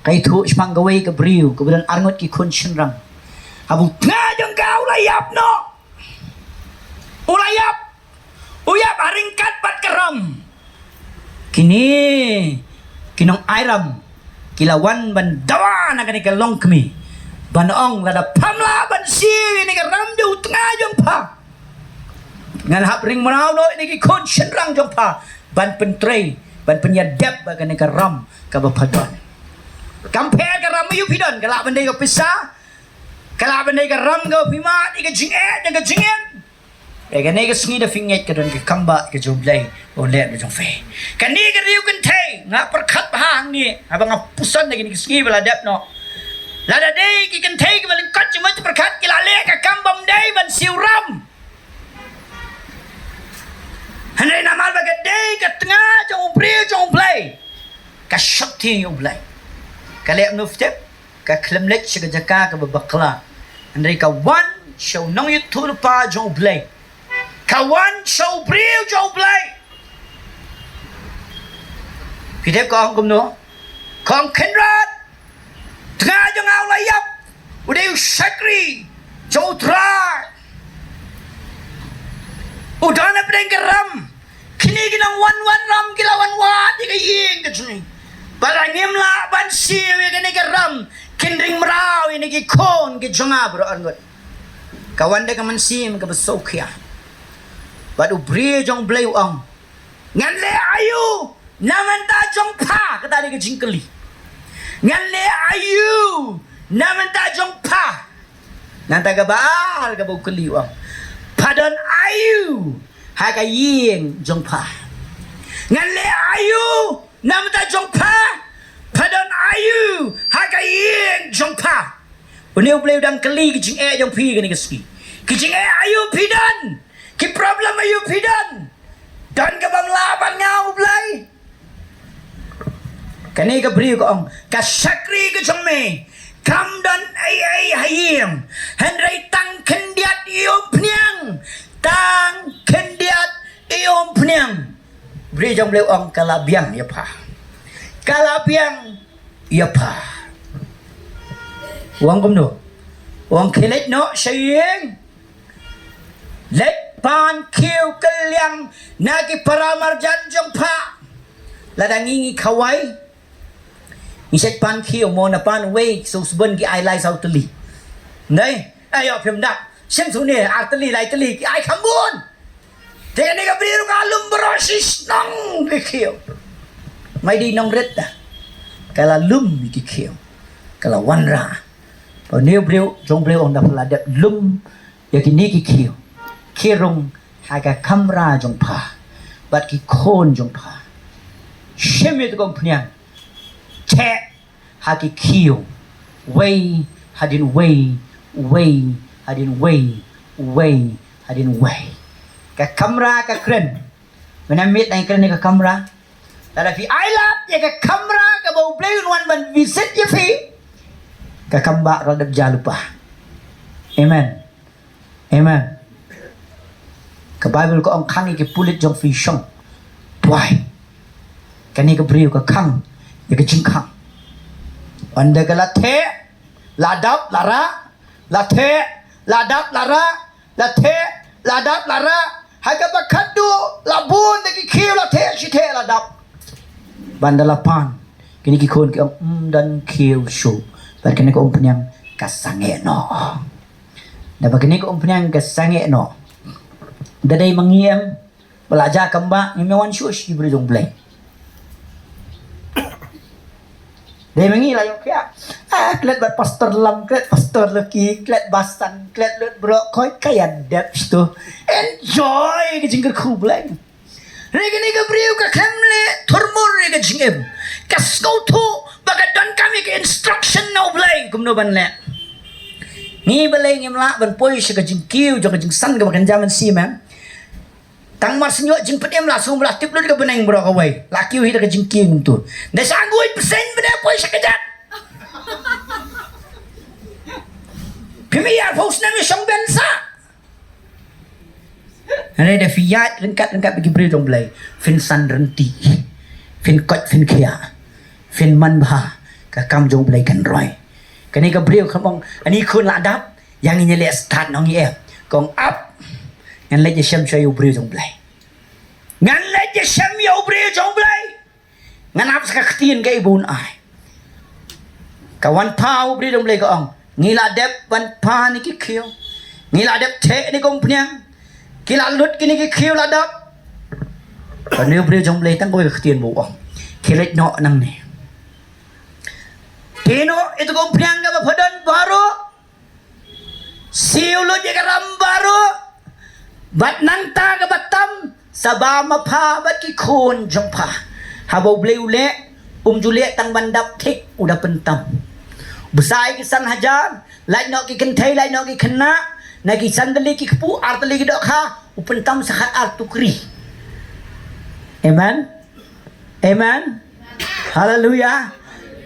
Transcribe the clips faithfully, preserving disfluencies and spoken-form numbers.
Ka ïathuh shaphang kawei ka briew kaba don arngut ki khun shynrang. Haba u tnga jong ka u la ïap noh. U la ïap. U ïap ha ryngkat bad ka ram. Kine ki nongai ram ki la wan ban dawa na kane ka longkmie ban ong lada pham lah ban siew ïa kane ka ram jong u tnga jong pha, ngan hap ring mraw noh ïa kine ki khun shynrang jong pha ban pyntrei, ban pynïadep bad kane ka ram kaba pha don. Kam pher ka ram aïu phi don, ka lah ban dei ka pisa, ka lah ban dei ka ram kaba phi mad ïa ka jingeh, ïa ka jingim. Ïa kane ka sngi da phi ngeit ka don ka kambah ka jong U Blei ba u leh na jong phi. Kane ka riew kynthei nga pyrkhat bha hangne haba nga puson da kine ka sngi ba la dep noh. Lada dei ki kynthei kiba lyngkot jingmut pyrkhat ki la leh ka kam bym dei ban siew ram. Hynrei namar ba ka dei ka tnga jong u briew jong U Blei, ka shakti U Blei, ka leh mynno phi tip, ka khlem leit sha ka jaka kaba bakla. Hynrei ka wan sha u nongïathuhlypa jong U Blei. Ka wan sha u briew jong U Blei. Phi tip ka ong kumno? Ka ong, Kynrad, tnga jong nga u la ïap, u dei u shakri jong U Trai. U don hapdeng ka ram. Kine ki nongwan wan ram ki la wan wad ïa ka ïing ka jong ngi. Bad ngim lah ban siew ïa kane ka ram, kin ring mraw ïa kine ki khun ki jong nga baroh arngut. Ka wan da ka mynsiem kaba sngewkhia. Bad u briew jong U Blei u ong, ngan leh aïu na bynta jong pha? Kata dei ka jingkylli. Ngan leh aïu na bynta jong pha? Nangta kaba ar kaba u kylli u ong, pha don aïu ha ka ïing jong pha? Ngan leh aïu na bynta jong pha? Pha don aïu ha ka ïing jong pha? Une U Blei u dang kylli ki jingeh jong phi kane ka sngi. Ki jingeh aïu phi don? Ki problem aïu phi don? Don ka bym lah ban nga U Blei? Kane ka briew ka ong, ka shakri ka jong me kam don ei ei ha ïing, hynrei tang khyndiat ïa u umphniang, tang khyndiat ïa u umphniang. Briew jong U Blei u ong, ka la biang ïa pha. Ka la biang ïa pha. U ong kumno? U ong, khie leit noh sha ïing. Leit pan khiew kylliang na ki para marjan jong pha. Lada ngi ngi khawai, ngi shet pan khiew mo, na pan wei shu sbun ki ai lai saw tylli. Nai, ayo phim dak. Shen shu ne ar tylli lai tylli ki ai kham bun. Te kane ka briew ka lum baroh shi shnong ki khiew. Mai dei nongrit da. Ka la lum ki khiew. Ka la wanrah. Ba une u briew jong U Blei u ong, da pha la dep lum ïa kine ki khiew, khie rung ha ka kamra jong pha bad ki khun jong pha. Shim ïa u umphniang, theh ha ki khiew, wei hadien wei, wei hadien wei, wei hadien wei. Ka kamra ka kren. Mynta miet nang kren ïa ka kamra. Lada phi ai lad ïa ka kamra kaba U Blei un wan ban visit ïa phi, ka kam ba ka la dep jia lypa. Amen. Amen. Ka Baibl ka ong, khang ïa ki pulit jong phi shong. Pwai. Kane ka briew ka khang ïa ka jingkhang. Ynda ka la theh, la dap, la rah, la theh, la dap, la rah, la theh, la dap, la rah. Ha kaba khatduh la bun da ki khiew, la theh shi theh, la dap. Ban da la pan, kine ki khun ki ong, ym don khiew shuh. Bad kane ka umphniang ka sangeh noh. Da ba kane ka umphniang ka sangeh noh, da dei ma ngi em? Ba la jia kam ba ngim ïa wan shuh sha ki briew jong U Blei. Dei ma ngi la ïoh khia. Ah, klet bad pastor Lam, klet pastor Lucky, klet Basan, klet Lut Bro, khoi ka ïa dep stu. Enjoy ka jingkyrkhu Blei. Re kane ka briew ka khlem leh thurmur ïa ka jingim. Ka sngewthuh ba ka donkam ïa ka instruction na U Blei kumno ban leh. Ngi balei ngim lah ban poi sha ka jingkiew jong ka jingsan kaba kynja mynsiem em? Tang mar shu ïoh jingpynim la sngew ba la tip lut ka bneng baroh kawei. La kiew hi da ka jingkiew kumto. Nda sha nguid bseiñ bneng poi sha kjat. Phim ïa phew snem ïa shong ben sa. Hynrei da phi ïaid ryngkat ryngkat bad ki briew jong U Blei, phin san rynti. Phin koit phin khiah. Phin man bha. Ka kam jong U Blei kan roi. Kane ka briew ka ong, ani khun la dap, ïa ngi ngi leh stad nong ïa. Ka ong ap. Ngan leit ïashem shuwa ïa u briew jong U Blei. Ngan leit ïashem ïa u briew jong U Blei. Ngan ap sa ka ktien kaei ba un ai. Ka wan phai u briew jong U Blei ka ong, ngi la dep wan phai ne ki khiew. Ngi la dep theh ne ka umphniang. Ki la lut kine ki khiew la dap. Kane u briew jong U Blei tang kawei ka ktien ba u ong. Khie leit noh nangne. Te noh ïa ka umphniang kaba pha don baroh. Siew lut ïa ka ram baroh. Bad nangta kaba tam sa ba ma pha bad ki khun jong pha. Haba U Blei u leh, um ju leh tang ban dap thik, u da pyntam. Bsa ïa ki san hajar, lait noh ki kynthei, lait noh ki khynnah, na ki san tylli ki kpu, ar tylli ki dohkha, u pyntam sa khat ar tukri. Amen. Amen. Haleluya.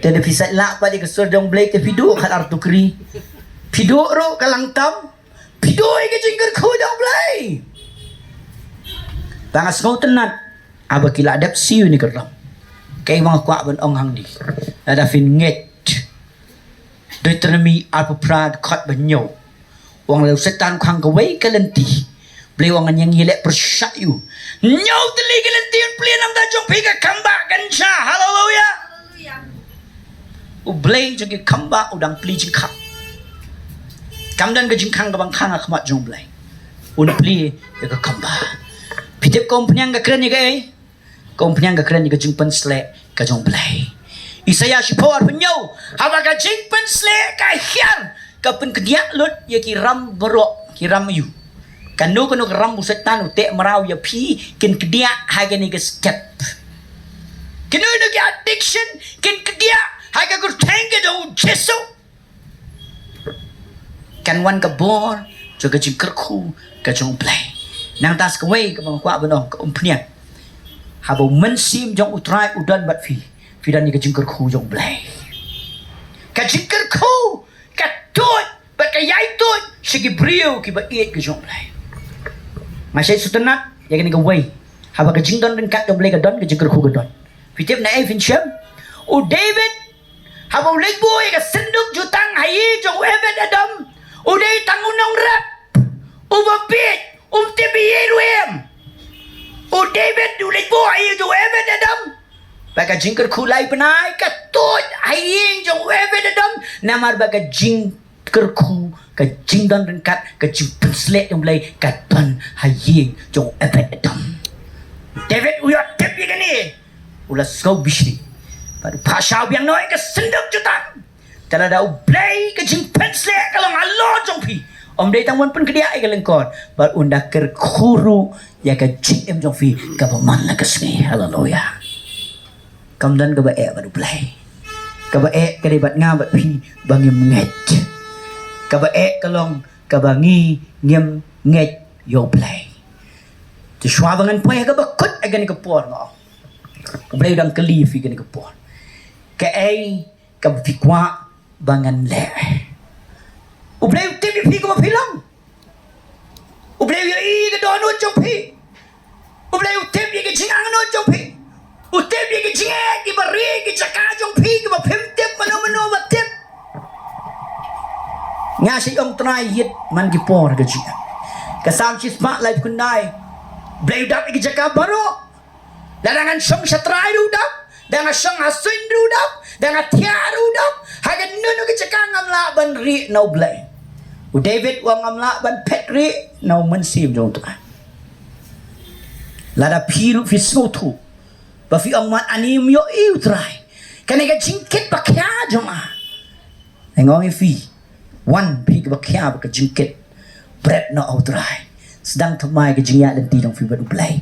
Te da phi sait lah pat ïa ka sur jong U Blei te phi duh khat ar tukri. Phi duh ruh ka lang tam. Phi duh ïa ka jingkyrkhu jong U Blei. Ba nga sngewtynnat. Haba ki la dep siew ne ka ram. Kaei ba nga kwah ban ong hangne. Lada phin ngeit. Deuteronomi arphew phra dkhot ba hynñiew. U ong lada u Soitan u khang kawei ka lynti, Blei u ong ngan ïeng ïaleh pyrshah ïa u. Hynñiew tylli ki lynti un plie na ka bynta jong phi, ka kam ba kan jia. Haleluya. U Blei jong ki kam ba u dang plie jingkhang. Kam don ka jingkhang kaba khang ha khmat jong U Blei. Un plie ïa ka kam ba. Phi tip ka umphniang ka kren ïa kaei? Ka umphniang ka kren ïa ka jingpynsleh ka jong U Blei. Isaïah shiphew arphew hynñiew, haba ka jingpynsleh ka hiar, ka pynkdiah lut ïa ki ram baroh, ki ram aiu? Kano kano ka ram u Soitan u teh mraw ïa phi, kin kdiah ha kane ka step. Kano kano ki addiction, kin kdiah ha ka kyrteng ka jong U Jisu. Kan wan ka bor jong ka jingkyrkhu ka jong U Blei. Nangta sa kawei kaba nga kwah ban ong, ka umphniang. Haba U Mynsiem jong U Trai u don bad phi, phi don ïa ka jingkyrkhu jong U Blei. Ka jingkyrkhu ka tuid bad ka ïai tuid sha ki briew kiba ïeit ka jong U Blei. Nga shait sngewtynnat ïa kane kawei. Haba ka jingdon ryngkat jong U Blei ka don, ka jingkyrkhu ka don. Phi tip naei phin shem? U David, haba u leit buh ïa ka synduk jutang ha ïing jong u Obed Edom, u dei tang u nongrep, uba bieit, um tip ei ei ruh em. U David u leit buh ha ïing jong u Obed Edom. Ba ka jingkyrkhu lai bnai ka tuid ha ïing jong u Obed Edom, namar ba ka jingkyrkhu, ka jingdon ryngkat, ka jingpynsleh jong U Blei ka don ha ïing jong u Obed Edom. David u ïoh tip ïa kane. U la sngewbishni. Bad u phah sha u biang noh ïa ka synduk jutang. Te lada U Blei ka jingpynsleh ka long halor jong phi, ym dei tang ban pynkdiah ïa ka lyngkot, bad un da kyrkhu ruh ïa ka jingim jong phi kaba man la ka sngi. Haleluya. Kam don kaba eh bad U Blei. Kaba eh ka dei bad nga bad phi ba ngim ngeit. Kaba eh ka long kaba ngi ngim ngeit ïa U Blei. Te shuwa ba ngan poi ha kaba kut ha kane ka por, nga ong, U Blei u dang kylli ïa phi kane ka por. Kaei kaba phi kwah ba ngan leh? U Blei u tip ïa phi kaba phi long. U Blei u ïohi ïa ka dohnud jong phi. U Blei u tip ïa ka jingangnud jong phi. U tip ïa ka jingeh, ïa ka barieh, ïa ka jaka jong phi kaba phim tip, mano mano ba tip. Nga shait ong, Trai, ïit man ki por ka jingeh. Ka Salm shispah laiphew khyndai. Blei u dap ïa ka jaka baroh. Lada ngan shong sha trai ruh u dap, da nga shong ha suiñ ruh u dap, da nga thiah ruh u dap, ha kano kano ka jaka ngam lah ban rieh na U Blei. U David u ong, ngam lah ban phet rieh na U Mynsiem jong U Trai. Lada phi ruh phi sngewthuh ba phi ong, mat ani ym ïohi U Trai, kane ka jingkit ba khia jong nga. Nga ong ïa phi, wan phi kaba khia bad ka jingkit. Bret noh ha U Trai. Sdang thymmai ka jingïaid lynti jong phi bad U Blei.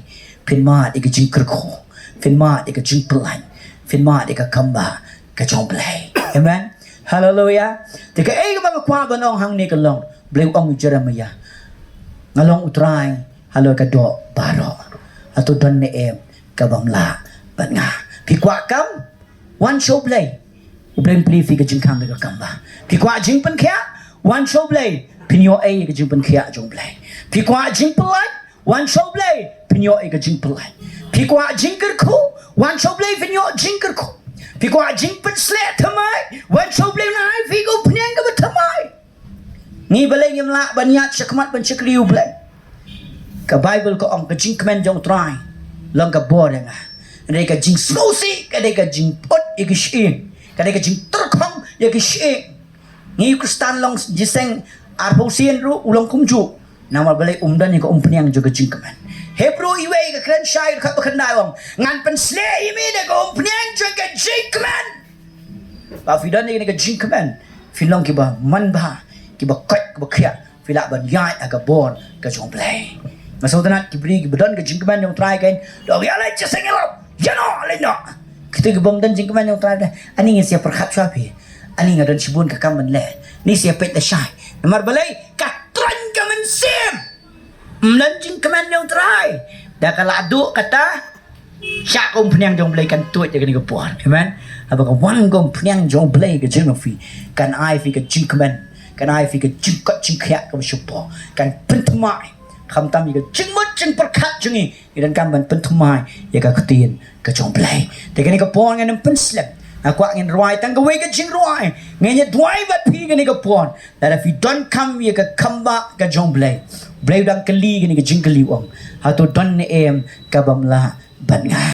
Phin mad ïa ka jingkyrkhu. Phin mad ïa ka jingpyllait. Phin mad ïa ka kam ba ka jong U Blei. Amen. Haleluya. Te kaei kaba nga kwah ban ong hangne ka long, Blei u ong ïa u Jeremaïah, nga long U Trai halor ka doh baroh. Hato don ne em kabym lah bad nga? Phi kwah kam? Wan sha U Blei. U Blei un plie ïa phi ka jingkhang ka kam ba. Phi kwah jingpynkhiah? Wan sha U Blei. Phin ïoh ei ka jingpynkhiah jong U Blei. Phi kwah jingpyllait? Wan sha U Blei. Phin ïoh ei ka jingpyllait. Phi kwah jingkyrkhu? Wan sha U Blei, phin ïoh jingkyrkhu. Phi kwah jingpynsleh thymmai, wan sha U Blei, un ai ïa phi ka umphniang kaba thymmai. Ngi balei ngim lah ban ïaid shakhmat ban shakri U Blei? Ka Baibl ka ong ka jingkmen jong U Trai long ka bor ïa nga. Ka dei ka jingsngewsih, ka dei ka jingput ïa ki shyieng, ka dei ka jingtyrkhong ïa ki shyieng. Ngi Khristan long jingïaseng arphew sien ruh u long kumjuh. Namar balei? Um don ïa ka umphniang jong ka jingkmen. Hebru wei ka kren shai ka ba khyndai ong, ngan pynsleh ïa me da ka umphniang jong ka jingkmen. Ba phi don ïa ka jingkmen, phin long kiba manbha, kiba koit, kiba khiah, phi lah ban ïaid ha ka bor ka jong U Blei. Nga sngewtynnat ki briew kiba don ka jingkmen jong U Trai kein, dang ïa leit sha seng ïalap, ïa noh leit noh. Kita ki bym don jingkmen jong U Trai, ani ngin sa ïa pyrkhat shuwa phi. Ani nga don shibun ka kam ban leh. Ni sa ïa peit lashai. Namar balei? Ka troiñ ka mynsiem. Ym don jingkmen jong U Trai. Da ka la duh kata, shah ka umphniang jong U Blei kan tuid ïa kane ka por. Amen. Haba ka wan ka umphniang jong U Blei ka jong phi, kan ai phi ka jingkmen, kan ai phi ka jingkoit jingkhiah kaba shu por, kan pynthymmai. Khamtam ïa ka jingmut jingpyrkhat jong ngi, ngi donkam ban pynthymmai ïa ka ktien ka jong U Blei. Te kane ka por ngin ym pynslem. Nga kwah ngin rwai tang kawei ka jingrwai. Ngin ïa duwai bad phi kane ka por. Lada phi donkam ïa ka khambah ka jong U Blei, U Blei u dang kylli kane ka jingkylli, u ong, hato don ne em ka bym lah ban ngai?